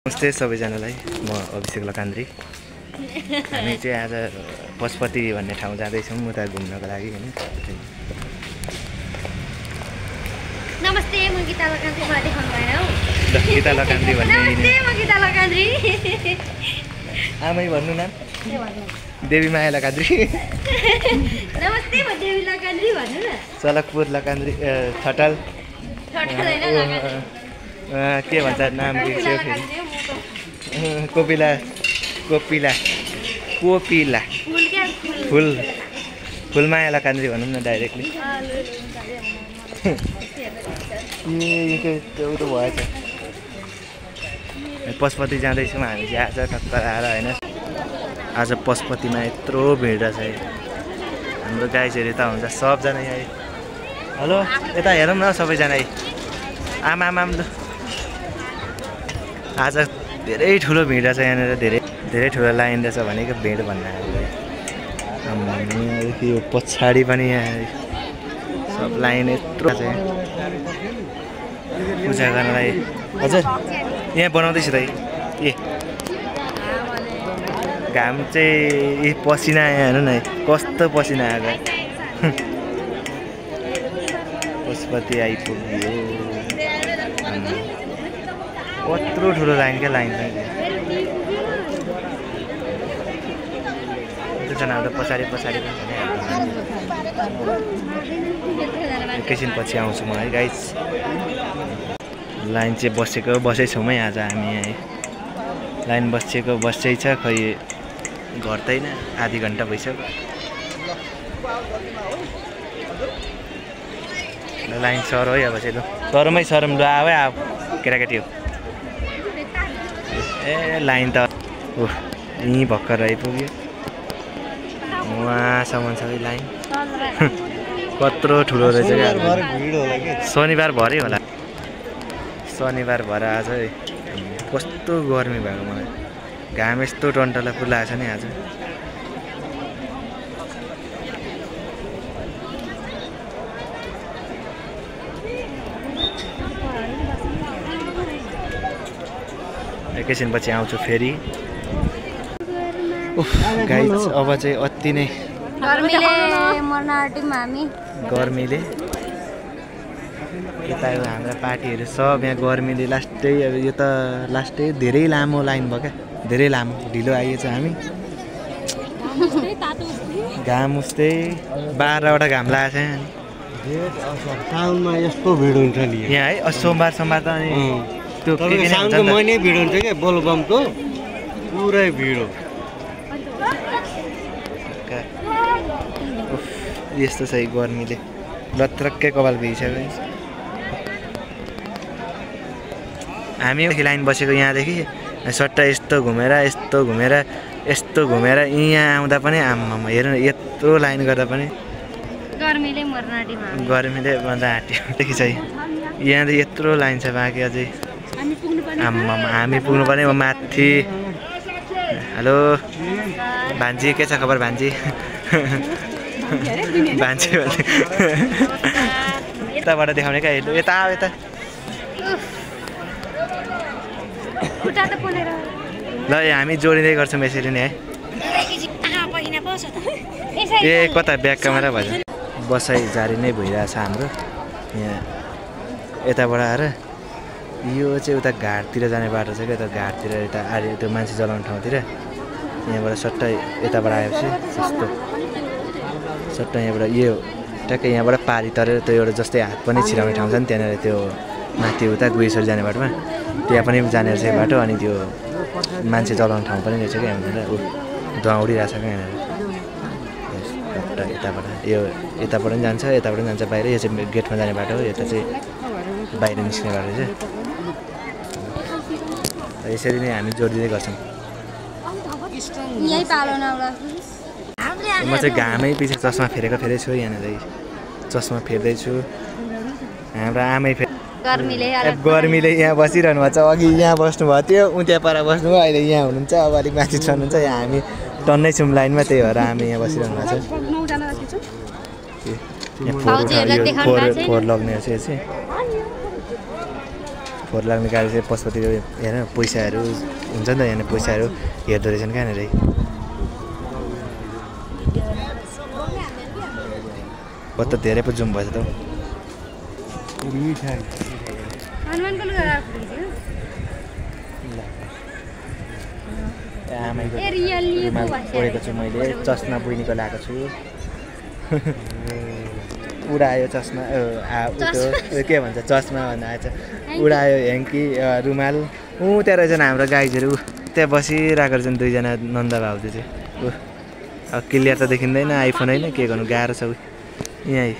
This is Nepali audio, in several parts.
नमस्ते सबैजनालाई म अभिषेक लकान्द्री हामी चाहिँ आज पशुपति भन्ने ठाउँ जाँदैछौँ उता घुम्नको लागि हैन नमस्ते म गीता लकान्द्री मलाई देखाउनु भएन हौ गीता लकान्द्री भन्ने नमस्ते म गीता लकान्द्री आमै भन्नु नाम देवी माया लकान्द्री नमस्ते म देवी लकान्द्री भन्नु न चलकपुर लकान्द्री ठटाल ठटाल हैन लकान्द्री के भन्छ नाम बिर्स्यो फेरि कोपिला कोपिला कोपिला फुलमाया लकान्द्री भनौँ न डाइरेक्टली त्यो भएछ पशुपति जाँदैछौँ हामी चाहिँ आज टक्कर आएर होइन आज पशुपतिमा यत्रो भिड रहेछ हाम्रो गाइजहरू त हुन्छ सबजना यहाँ हेलो यता हेरौँ न सबैजना आमा आज धेरै ठुलो भिड रहेछ यहाँनिर धेरै ठुलो लाइन रहेछ भनेको भिड भन्दाखेरि यो पछाडि पनि यहाँ सब लाइन यत्रो छ पूजा गर्नलाई हजुर यहाँ बनाउँदैछु त ए घाम चाहिँ पसिना यहाँ हेर्नु न कस्तो पसिना आएको पशुपति आइपुग्यो कत्रो ठुलो लाइन क्या लाइन दुईजना हाम्रो पछाडि एकैछिन पछि आउँछु म है गाइज लाइन चाहिँ बसै छौँ है आज हामी यहाँ लाइन बस्छै छ खै घट्दैन आधी घन्टा भइसक्यो लाइन सर है अब चाहिँ सरमै सरम ल आऊ अब केटाकेटी हो ए लाइन त यहीँ भर्खर आइपुग्यो उहाँसम्म छ लाइन कत्रो ठुलो रहेछ क्या शनिबार भरै होला शनिबार भएर आज कस्तो गर्मी भएको मलाई घाम यस्तो टन्टला फुलाएको छ नि आज एकैछिन पछि आउँछु फेरि गाइज अब चाहिँ अति नै गर्मीले यता हाम्रा पार्टीहरू सब यहाँ गर्मीले लास्टै अब यो त लास्टै धेरै लामो लाइन भयो क्या धेरै लामो ढिलो आइएछ हामी घाम उस्तै 12वटा घाम लागेको छ साउनमा यस्तो भिड हुन्छ नि यहाँ है सोमबार त अनि त्यो साउनको महिनै भिड हुन्छ क्या बोलबमको पुरै भिड हो यस्तो छ गर्मीले लत्रक्कै कपाल भिजिसक्यो हामी लाइन बसेको यहाँदेखि सट्टा यस्तो घुमेर यहाँ आउँदा पनि आम्मामा हेर्नु यत्रो लाइन गर्दा पनि गर्मीले भन्दा हाँटिदेखि चाहिँ यहाँदेखि यत्रो लाइन छ बाँकी अझै आम्मामा हामी पुग्नु पर्ने म माथि हेलो भान्जी के छ खबर भान्जी भान्जी भन्ने यताबाट देखाउने क्या यता ल हामी जोडिँदै गर्छौँ यसरी नै है ए कता ब्याक क्यामेरा भएछ बसाइ जारी नै भइरहेछ हाम्रो यहाँ यताबाट आएर यो चाहिँ उता घाटतिर जाने बाटो छ क्या यता घाटतिर यता आएर त्यो मान्छे जलाउने ठाउँतिर यहाँबाट सट्टा यताबाट आएपछि त्यस्तो सट्टा यहाँबाट यो ट्याक्कै यहाँबाट पारी तरेर त्यो एउटा जस्तै हात पनि छिराउने ठाउँ छ नि त्यहाँनिर त्यो माथि उता गुहेश्वर जाने बाटोमा त्यहाँ पनि जाने रहेछ बाटो अनि त्यो मान्छे जलाउने ठाउँ पनि रहेछ क्या यहाँनिर धुवा उडिरहेछ क्या यहाँनिर यताबाट यताबाट पनि जान्छ यताबाट पनि जान्छ बाहिर यो चाहिँ गेटमा जाने बाटो हो यता चाहिँ बाहिर निस्किने बाटो चाहिँ यसरी नै हामी जोडिँदै गर्छौँ म चाहिँ घामै पछि चस्मा फेरेको छु यहाँनिर चस्मा फेर्दैछु हाम्रो आमै गर्मीले यहाँ बसिरहनु भएको छ अघि यहाँ बस्नुभएको थियो त्यहाँ पर बस्नुभयो अहिले यहाँ हुनुहुन्छ अब अलिक माथि चढ्नुहुन्छ यहाँ हामी टन्नै छौँ लाइनमा त्यही भएर हामी यहाँ बसिरहनु भएको छ फोहोर लग्ने रहेछ यो चाहिँ फोहोर लाग्ने गाडी चाहिँ पशुपतिको हेर पैसाहरू हुन्छ नि त यहाँ पैसाहरू हेर्दो रहेछन् कहाँनिर कता धेरै पो जुम भएछ त आमाको रुमाल ओढेको छु मैले चस्मा बुइनीको लगाएको छु उडायो चस्मा के भन्छ चस्मा भन्दा आएछ उडायो ह्याङ्की रुमाल त्यहाँ रहेछन् हाम्रो गाइजहरू त्यहाँ बसिरहेको रहेछन् दुईजना नन्दा भाउजू चाहिँ अब क्लियर त देखिँदैन आइफोन होइन के गर्नु गाह्रो छ यहीँ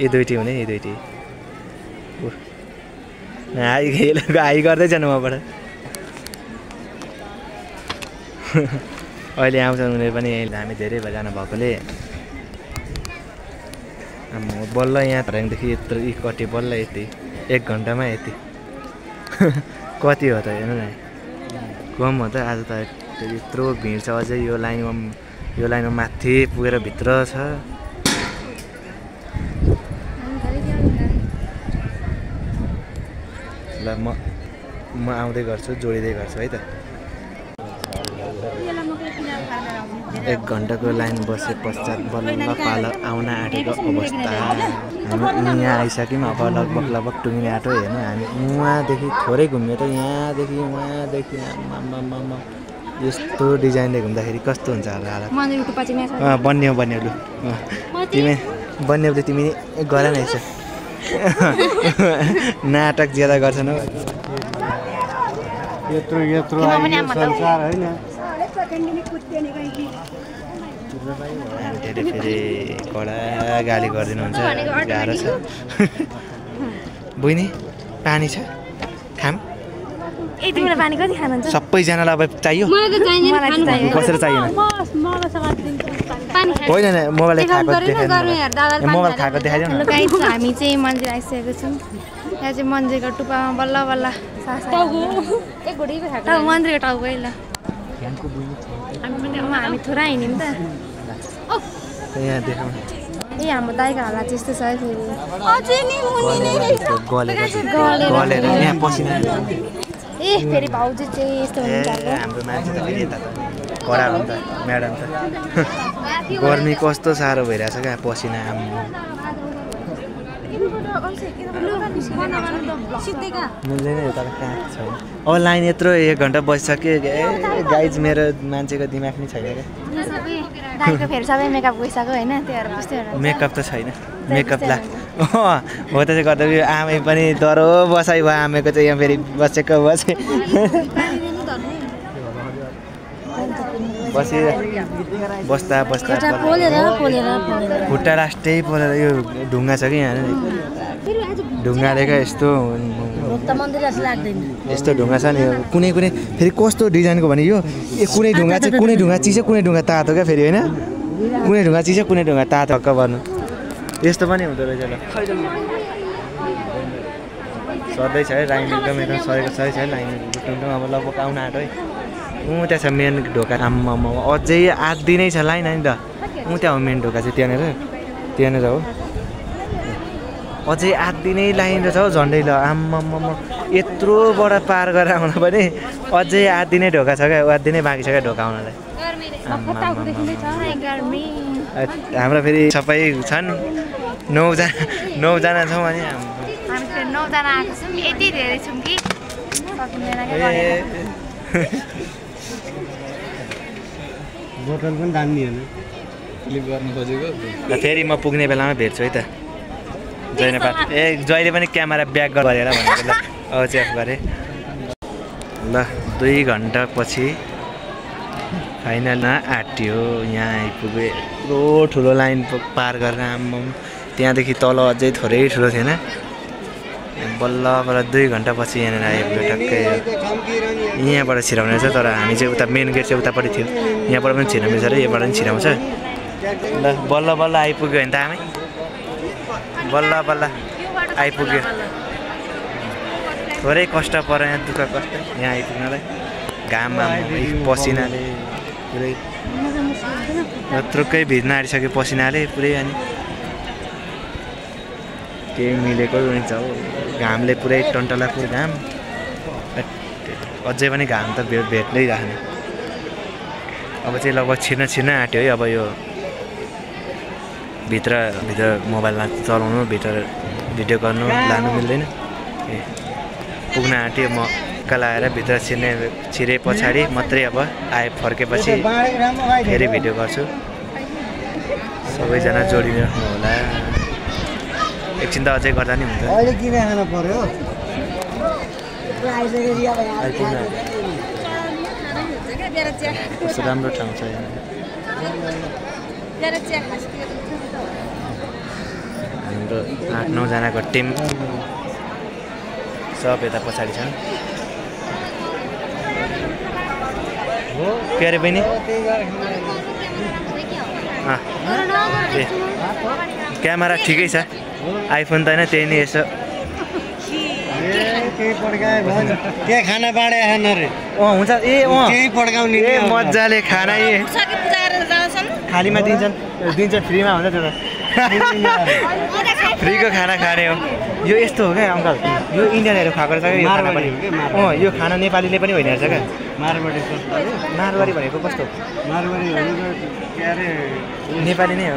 यी दुइटी हुने यी दुइटी हाई गर्दैछन् मबाट अहिले आउँछन् उनीहरू पनि यहीँ हामी धेरै भइजानु भएकोले बल्ल यहाँ धराङदेखि यत्रो कति बल्ल यति 1 घन्टामा यति कति हो त हेर्नु न कम हो त आज त यत्रो भिड छ अझै यो लाइनमा माथि पुगेर भित्र छ ल म आउँदै गर्छु जोडिँदै गर्छु है त 1 घन्टाको लाइन बसे पश्चात बल्ल पालो आउन आँटेको अवस्था हामी यहाँ आइसक्यौँ अब लगभग टुङ्गिने आँटो हेर्नु हामी उहाँदेखि थोरै घुम्यो त यहाँदेखि उहाँदेखि आम्मामामा यस्तो डिजाइनले घुम्दाखेरि कस्तो हुन्छ होला बन्यो लु तिमी बन्यो तिमी गर नै छ नाटक ज्यादा गर्छन् हो यत्रो संसार होइन फेरि कडा गाली गरिदिनुहुन्छ गाह्रो छ बुझ्ने पानी छ खाम तिमीलाई पानी कति खानुहुन्छ सबैजनालाई अब चाहियो बसेर चाहिएन होइन मोबाइल खाएको देखाइदिउँ न हामी चाहिँ मन्दिर आइसकेको छौँ यहाँ चाहिँ मन्दिरको टुप्पामा बल्ल बल्ल मन्दिरको टाउको ल हामी थोरै हिँड्यौँ त यहाँ देखाउँ ए हाम्रो दाइको हालत त्यस्तो छ गलेर यहाँ पसिना ए फेरि भाउजू चाहिँ यस्तो हुन्छ हाम्रो मान्छे त फेरि यता त कडा हो नि त म्याडम त गर्मी कस्तो साह्रो भइरहेछ क्या पसिना मिल्दैन यो त कहाँ छ अब लाइन यत्रो 1 घन्टा बसिसक्यो गाइज मेरो मान्छेको दिमाग नै छैन क्या फेरि सबै मेकअप गइसक्यो होइन त्यही मेकअप त छैन मेकअप ला हो त्यसले गर्दा आमै पनि डह्रो बसाइ भयो आमेको चाहिँ यहाँ फेरि बसेको बसे बस्दा खुट्टा लास्टै पोलेर यो ढुङ्गा छ कि यहाँ ढुङ्गाले क्या यस्तो ढुङ्गा छ नि कुनै फेरि कस्तो डिजाइनको भने यो कुनै ढुङ्गा चाहिँ कुनै ढुङ्गा चिसो कुनै ढुङ्गा तातो क्या फेरि होइन कुनै ढुङ्गा चिसो कुनै ढुङ्गा तातो हक्क गर्नु यस्तो पनि हुँदो रहेछ ल सधैँ छ है लाइन एकदम सरेको छ लाइन अब लगभग आउन आँटो है त्यहाँ छ मेन ढोका आम्मामा अझै आधी नै छ लाइन होइन त त्यहाँ हो मेन ढोका चाहिँ त्यहाँनिर हो अझै आधी नै लाइन रहेछ हौ झन्डै ल आम्मामा यत्रोबाट पार गरेर आउँदा पनि अझै आधी नै ढोका छ क्या आधी नै बाँकी छ क्या ढोका आउनलाई हाम्रो फेरि सबै छन् 9जना छौँ अनि बोतल पनि दामी होइन क्लिप गर्न खोजेको फेरि म पुग्ने बेलामा भेट्छु है त जहिले पनि क्यामेरा ब्याक गरेर भनेको ल चेक गरेँ ल 2 घन्टा पछि फाइनलमा आँट्यो यहाँ आइपुग्यो यत्रो ठुलो लाइन पार गरेर आम्म त्यहाँदेखि तल अझै थोरै ठुलो थिएन बल्ल 2 घन्टा पछि यहाँनिर आइपुग्यो टक्कै यहाँबाट छिराउने रहेछ तर हामी चाहिँ उता मेन गेट चाहिँ उतापट्टि थियो यहाँबाट पनि छिराउने छ र यहाँबाट पनि छिराउँछ ल बल्ल आइपुग्यो भने त आमै बल्ल आइपुग्यो थोरै कष्ट पर्यो यहाँ दुःख कष्ट यहाँ आइपुग्नलाई घाममा पसिनाले पुरै यत्रोकै भिज्न आँटिसक्यो पसिनाले पुरै अनि केही मिलेको हुन्छ घामले पुरै टन्टलापुर घाम अझै पनि घाम त भेट्दै राख्ने अब चाहिँ लगभग छिर्न आँट्यो है अब यो भित्र मोबाइलमा चलाउनु भित्र भिडियो गर्नु लानु मिल्दैन पुग्न आँट्यो म कल आएर भित्र छिरे पछाडि मात्रै अब फर्केपछि फेरि भिडियो गर्छु सबैजना जोडिराख्नु होला एकछिन त अझै गर्दा नि हुन्छ कस्तो राम्रो ठाउँ छ हाम्रो 8-9 जनाको टिम सब यता पछाडि छन् के अरे बहिनी क्यामेरा ठिकै छ आइफोन त होइन त्यही नै यसो के खाना बाँडे खान रे हुन्छ केही पड्काउने मजाले खाना खालीमा दिन्छ फ्रीमा हुन्छ त्यो त फ्रीको खाना खाने हो यो यस्तो हो क्या अङ्कल यो इन्डियनहरू खाएको रहेछ क्या यो खाना पनि यो खाना नेपालीले पनि होइन रहेछ क्या मारवाडी भनेको कस्तो नेपाली नै हो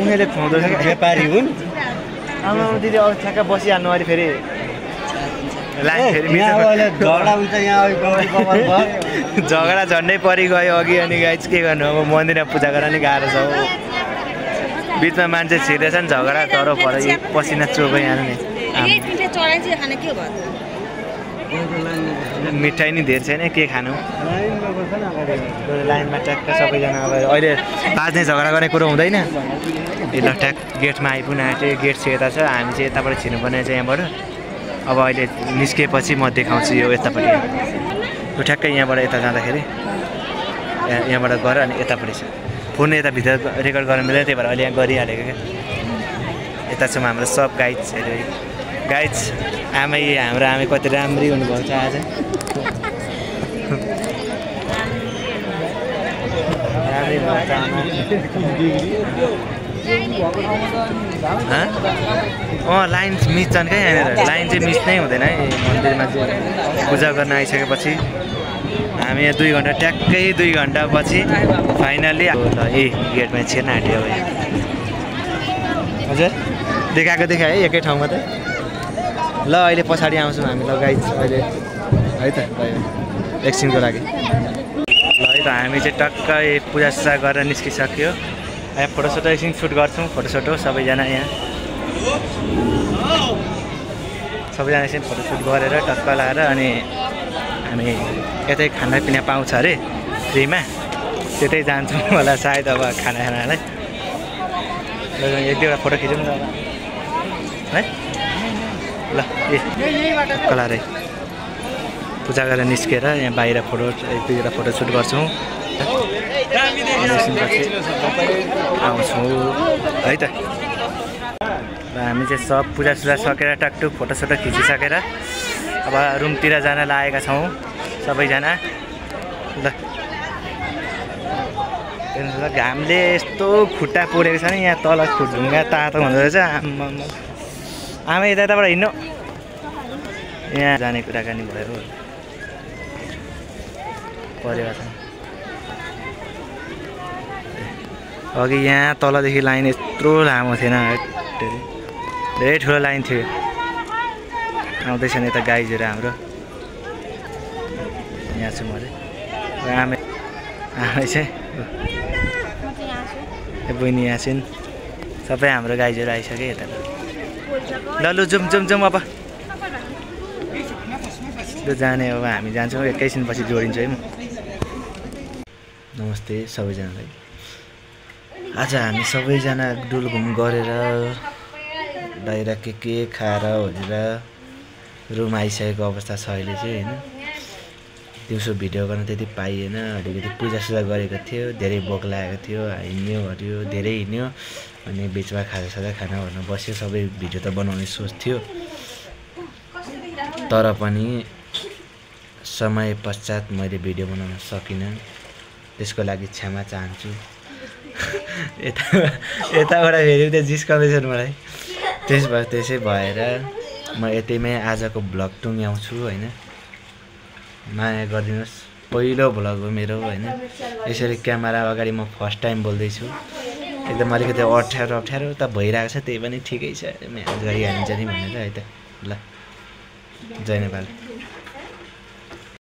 उनीहरूले खुवाउँदो रहेछ क्या व्यापारी हुन् आमा दिदी अरू ठ्याक्क बसिहाल्नु अहिले फेरि झगडा झन्डै परिगयो अघि अनि गाइज के गर्नु अब मन्दिरमा पूजा गर्न नि गाह्रो छ बिचमा मान्छे छिर्दैछन् झगडा तर पर पसिना चोकिहाल्नु नि मिठाई नि धेरै छैन के खानु लाइनमा ट्याक्क सबैजना अब अहिले बाज्ने झगडा गर्ने कुरो हुँदैन ल ट्याक गेटमा आइपुग्न आँट्यो गेट चाहिँ यता छ हामी चाहिँ यताबाट छिर्नुपर्ने छ यहाँबाट अब अहिले निस्केपछि म देखाउँछु यो यतापट्टि यो ठ्याक्कै यहाँबाट यता जाँदाखेरि यहाँबाट गएर अनि यतापट्टि छ फोन यता भित्र रेकर्ड गर्न मिल्दैन त्यही भएर अहिले यहाँ गरिहालेको क्या यता छौँ हाम्रो सब गाइड्सहरू गाइड्स हाम्रो आमै कति राम्री हुनुभएको छ आज राम्रै लाइन मिच्छन् क्या यहाँनिर लाइन चाहिँ मिस नै हुँदैन है मन्दिरमा चाहिँ पूजा गर्न आइसकेपछि हामी यहाँ 2 घन्टा ट्याक्कै 2 घन्टा पछि फाइनल्ली गेटमा छिर्न आँट्यो अब हजुर देखाएँ है एकै ठाउँमा त ल अहिले पछाडि आउँछौँ हामी ल गाइज अहिले है त एकछिनको लागि ल है त हामी चाहिँ टक्कै पूजासुजा गरेर निस्किसक्यो यहाँ फोटोसोटो एकछिन सुट गर्छौँ फोटोसोटो सबैजना यहाँ सबैजना एकछिन फोटोसुट गरेर टक्क लगाएर अनि हामी यतै खानापिना पाउँछ अरे फ्रीमा त्यतै जान्छौँ होला सायद अब खानालाई 1-2वटा फोटो खिचौँ न है ल कला रे पूजा गरेर निस्केर यहाँ बाहिर 1-2वटा फोटोसुट गर्छौँ आउँछौँ है त र हामी चाहिँ सब पूजासुजा सकेर टकटुक फोटोसोटो खिचिसकेर अब रुमतिर जान लागेका छौँ सबैजना ल घामले यस्तो खुट्टा पोलेको छ नि यहाँ तल ढुङ्गा तातो हुँदो रहेछ आमा यताबाट हिँड्नु यहाँ जाने कुराकानी भयो परेको छ अघि यहाँ तलदेखि लाइन यत्रो लामो थिएन धेरै ठुलो लाइन थियो आउँदैछन् यता गाइजहरू हाम्रो यहाँ छु म आमै चाहिँ बहिनी यहाँ छिन् सबै हाम्रो गाइजहरू आइसक्यो यता ल लु जाउँ अब लु जाने अब हामी जान्छौँ एकैछिनपछि जोडिन्छ है म नमस्ते सबैजनालाई आज हामी सबैजना डुलघुम गरेर बाहिर के खाएर भनेर रुम आइसकेको अवस्था छ अहिले चाहिँ होइन दिउँसो भिडियो गर्न त्यति पाइएन अलिकति पूजासुजा गरेको थियो धेरै भोक लागेको थियो हिँड्यो हऱ्यो धेरै हिँड्यो अनि बिचमा खाजासाजा खाना भर्न बस्यो सबै भिडियो त बनाउने सोच थियो तर पनि समय पश्चात मैले भिडियो बनाउन सकिनँ त्यसको लागि क्षमा चाहन्छु यताबाट फेरि उता जिस्काउँदैछन् मलाई त्यसै भएर म यतिमै आजको भ्लग टुङ्ग्याउँछु होइन। माया गरिदिनुहोस्, पहिलो भ्लग हो मेरो होइन। यसरी क्यामेरा अगाडि म फर्स्ट टाइम बोल्दैछु, एकदम अलिकति अप्ठ्यारो त भइरहेको छ, त्यही पनि ठिकै छ, म्यानेज गरिहालिन्छ नि भनेर है त। ल, जय नेपाल।